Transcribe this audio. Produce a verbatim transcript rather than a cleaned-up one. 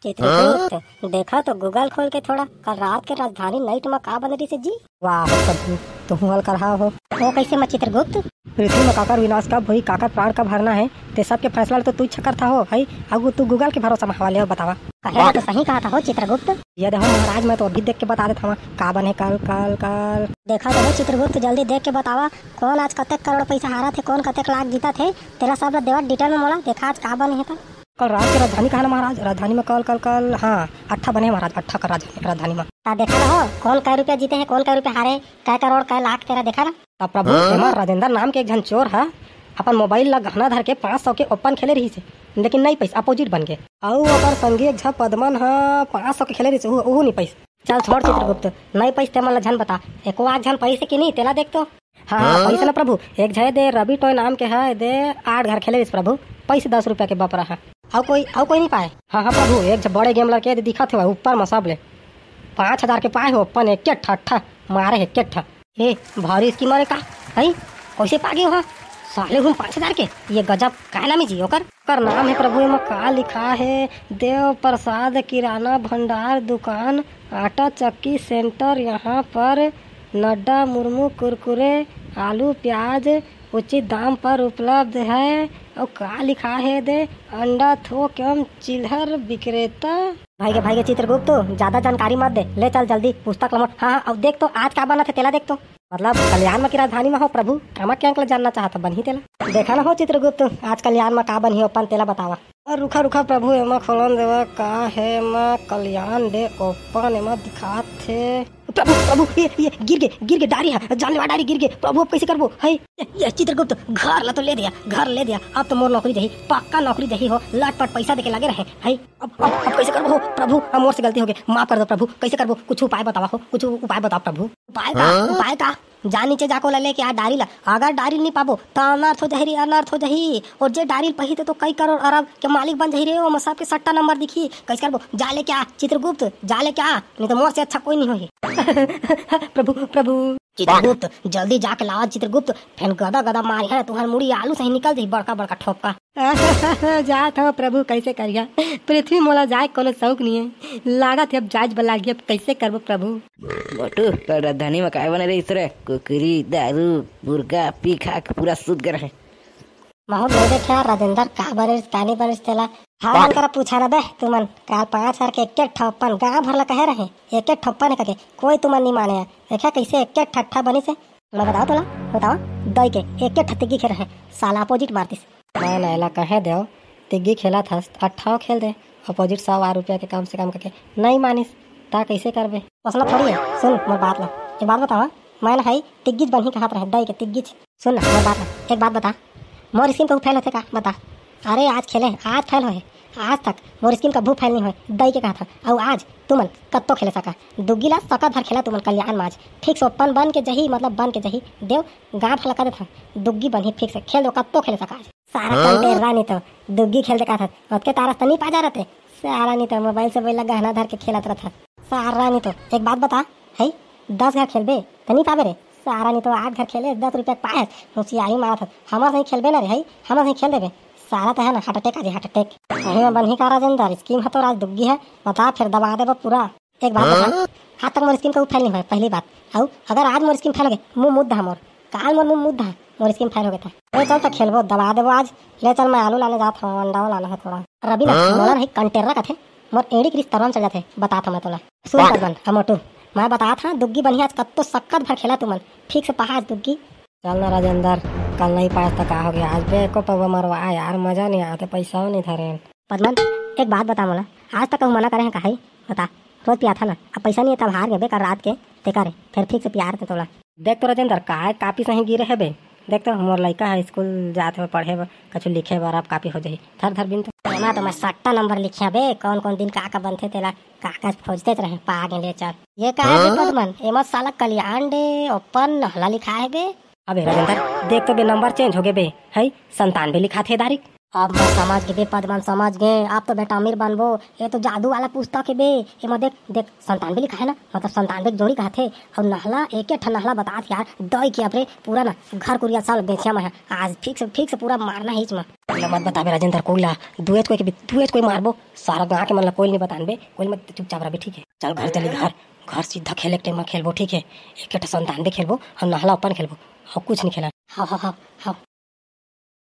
चित्रगुप्त, देखा तो Google खोल के थोड़ा, कल रात के राजधानी नाइट म का बन रहिस हे जी? वाह हो प्रभु, तुहूं हल करहा हो। वो कैसे म चित्रगुप्त? पृथ्वी म काकर विनाश कब होई, काकर प्राण कब हरना हे, ते सब के फैसला ल तो तू ही करथा हो, हई? अउ तू Google के भरोसा म हवा ले हो, बतावा। कहे तो सही कहा था हो चित्रगुप्त। ये देखो महाराज, मैं तो अभी देख के बता देता हूँ का बने कल, कल, कल। देखा तो हो चित्रगुप्त, जल्दी देख के बतावा, कौन आज कतेक करोड़ पैसा हारत हे, कौन कतेक लाख जीतत हे, तेला सब ल देवा detail म मोला, देखा आज का बने हे त। कल रात के राजधानी कहा ना महाराज, राजधानी म कल, कल, कल, हाँ, अट्ठा बने हे महाराज, अट्ठा कल राजधानी, राजधानी म। ता देखा ना हो, कौन कै रुपया जीते हे, कौन कै रुपया हारे, कै करोड़, कै लाख तेला देखा ना। ता प्रभु, हाँ? एमा राजेंद्र नाम के एक झन चोर ह अपन मोबाइल ला गहना धर के पाँच सौ के ओपन खेले रहिस हे, लेकिन नई पाइस, अपोजिट बन गे। अउ ओकर संगी एक झन पदमन ह पाँच सौ के खेले रहिस, उहू, उहू नई पाइस। चल छोड़ चित्रगुप्त, नई पाइस ते मन ला झन बता, एको आध झन पाइस हे कि नहीं, तेला देख तो। हाँ, हाँ, हाँ? पाइस हे ना प्रभु, एक झन दे रवि टॉय नाम के है, दे आठ घर खेले रहिस प्रभु, पाइस दस रुपया के बपरा है। अउ कोई, अउ कोई नहीं पाए? हाँ, हाँ प्रभु, एक झन बड़े गेम लड़के दे दिखत हे ऊपर म सब ले, पाँच हजार के पाए हो, अपन एक एक ठट्ठा मारे हे, एक एक ठा। ए, भारी स्कीमर हे का? हई? कैसे पा गे हो? साले हूँ पाँच हजार के? ये गजब, काय नाम हे जी ओकर? ओकर नाम हे प्रभु, एमा का लिखा हे? देव प्रसाद किराना भंडार दुकान, आटा चक्की सेंटर, यहाँ पर नड्डा मुर्मू कुरकुरे, आलू प्याज उचित दाम पर उपलब्ध है। अउ का लिखा हे दे? अंडा थोक एवं चिल्हर विक्रेता। भाई के, भाई के चित्रगुप्त, ज्यादा जानकारी मत दे, ले चल जल्दी पुस्तक ल मोड़। हाँ, हाँ, अउ देख तो आज का बनत हे तेला देख तो। मतलब कल्याण म की राजधानी म हो प्रभु, कामा के अंक ल जानना चाहत हो, बनही तेला। देखा ना हो चित्रगुप्त, आज कल्याण म का बनही ओपन तेला बतावा। अरे रुखा, रुखा प्रभु, एमा खोलन देवा, का हे एमा कल्याण डे ओपन एमा दिखात हे। प्रभु, प्रभु, ये, ये गिर गे, गिर गे डारी ह, जानलेवा डारी गिर गे। प्रभु, अब कैसे करबो? हई, ये, ये चित्रगुप्त, घर ला तो ले दिया, घर ले दिया। अब तो मोर नौकरी जही, पक्का नौकरी जही हो, लटपट पैसा देके लगे रहे, हई। अब, अब, अब कैसे करबो हो? प्रभु, अब मोर से गलती हो गे, माफ कर दो प्रभु, कैसे करबो? कुछ उपाय बतावा हो, कुछ उपाय बताओ प्रभु। उपाय का? हाँ? उपाय का? जा नीचे जाके ओला लेके आ डारी ला। अगर डारी नहीं पाबो, त अनर्थ हो जही, अनर्थ हो जही। और जे डारी ल पही ते तो कई करोड़ अरब के मालिक बन जही रे, ओमा सबके सट्टा नंबर दिखी। कैसे करबो? जा लेके आ, चित्रगुप्त, जा लेके आ, नहीं तो मोर से अच्छा कोई नहीं होही। प्रभु, प्रभु। चित्रगुप्त, जल्दी जाके लावा चित्रगुप्त, फेन गदा गदा मारिहा, तुहर मुड़ी आलू सही निकल जही, बड़का बड़का ठोपका। जात हो प्रभु, कैसे करिया? पृथ्वी मोला जाए कोनो शौक नहीं है, लागत है अब जाज बलागी, अब कैसे करबो प्रभु? मोटू, कल राजधानी में काय बने रहिस रे? कुकरी, दारू, मुर्गा पी खा के पूरा सुत गए रहे। महूँ नहीं देखे यार राजेंद्र, का बने रहिस, का नहीं बने रहिस तेला। हाँ, मन करा पूछा ना बे तुमन, काल पाँच हजार के एक एक ठप्पन गाँव भर ला कहे रहे, एक एक ठप्पन है कके, कोई तुमन नहीं माने यार। देखा कैसे एक एक ठट्ठा बनिस हे, मैं बताओ तोला, बताओ, दई के एक एक ठा तिग्गी खेले रहे, साला अपोजिट मारतिस। मैं ना एला कहे देव, तिग्गी खेलत हस, अट्ठाओ खेल दे, अपोजिट सौ आर रुपया के कम से कम करके नहीं मानिस, ता कैसे करबे? ओसना थोड़ी है, सुन मोर बात ला, एक बात बतावा, मैं ना हई तिग्गीच बनही कहत रहे, दई के तिग्गीच। सुन ना मोर बात ला, एक बात बता, मोर स्कीम कहूँ फेल होथे का? बता। अरे आज खेले, आज फेल होए, आज तक मोर स्कीम कभू फेल नहीं होए, दई के कहत हव। अउ आज तुमन कत्तो खेले सका, दुग्गी ला सकत भर खेला तुमन कल्याण माज, फिक्स ओपन बन के जही, मतलब बन के जही, देव गाँव भर ला कह देथन, दुग्गी बनही फिक्स, खेल दो, कत्तो खेले सका आज। सारा हाँ? कंटेर रानी तो दुग्गी खेल दे कहत हस, ओतके तारस त नहीं पा जा रहते। सारा नहीं तो मोबाइल से पहला गहना धर के खेलत रहत हस। सारा नहीं तो एक बात बता, है दस घर खेलबे त नहीं पाबे रे। सारा नहीं तो आठ घर खेले, दस रुपया पाए हस, होशियारी मारत हस। हमर सही खेलबे ना रे, है हमर सही खेल देबे। साला त है ना हार्ट अटैक आ जाए, हार्ट अटैक। सही में बनही का राजेंद्र, स्कीम है तो राज दुग्गी है, बता फिर दबा देबो पूरा। एक बात बता, हाँ? आज तक मोर स्कीम कभू फेल नहीं होए, पहली बात। अउ अगर आज मोर स्कीम फेल हो गए, मुंह मुद्दा मोर, काल मोर मुंह मुद्दा, मोर स्कीम फेल हो गए था। ले चल तो खेलबो, दबा देबो आज। ले चल, मैं आलू लाने जात हूँ, अंडा लाना है थोड़ा। रवि ना, हाँ? मोला नहीं कंटेर्रा कथे, मोर एड़ी क्रिस तरवा में चल जाथे, बतात हूँ मैं तोला। सुन पदमन, अ मोटू, मैं बतात हूँ, दुग्गी बनिया आज कत्तो सक्कत भर खेला तुमन, ठीक से पहा आज दुग्गी। चल ना राजेंद्र, कल नहीं पास त का हो गया, आज बे एको पौवा मरवा यार, मजा नहीं आते, पैसा नहीं धरे। पदमन, एक बात बता मोला, आज तक कहूँ मना करे हैं काहे? बता, रोज पियाथा ना, अब पैसा नहीं है तब हार गए बे कल रात के, ते करे, फिर ठीक से पियार ते तोला। देख तो राजेंद्र, काय कापी सही गिरे है बे? देख तो मोर लइका है स्कूल जात है पढ़े बर, कछु लिखे बर अब कापी हो जाही। धर धर बिन तो। एमा तो मैं सट्टा नंबर लिखिया बे, कौन कौन दिन का का बनथे तेला कागज खोजते रहे, पा गे ले चल। ये का है बे हाँ? पदमन, एमा साला कल्याण डे ओपन नहला लिखा है बे। अबे राजेंद्र, देख तो बे नंबर चेंज हो गए बे, है संतानवे लिखा थे डायरेक्ट। अब मैं समझ गे बे पदमन, समझ गे। अब तो बेटा अमीर बनबो। ये तो जादू वाला पुस्तक हे बे। एमा देख, देख, संतानवे लिखा है ना, मतलब संतानवे के जोड़ी कहथे। अउ नहला, एक एक ठन नहला बतात यार, दई के अपने पूरा ना घर कुरिया सब बेचिया मैं। आज फिक्स, फिक्स पूरा मारना हे इसमा। ले मत बताबे राजेंद्र कोई ला, दुए तो कोई के भी, दुए तो कोई मारबो। सारा गाँव के मन ला कोई नहीं बतानबे, कोई मत चुपचाप रहबे, ठीक है? चल घर चली, घर, घर सीधा खेले के टाइम में खेलबो, ठीक है? एक एक ठन संतानवे खेलबो, अउ नहला अपन खेलबो, अउ कुछ नहीं खेला। हाँ, हाँ, हाँ, हाँ।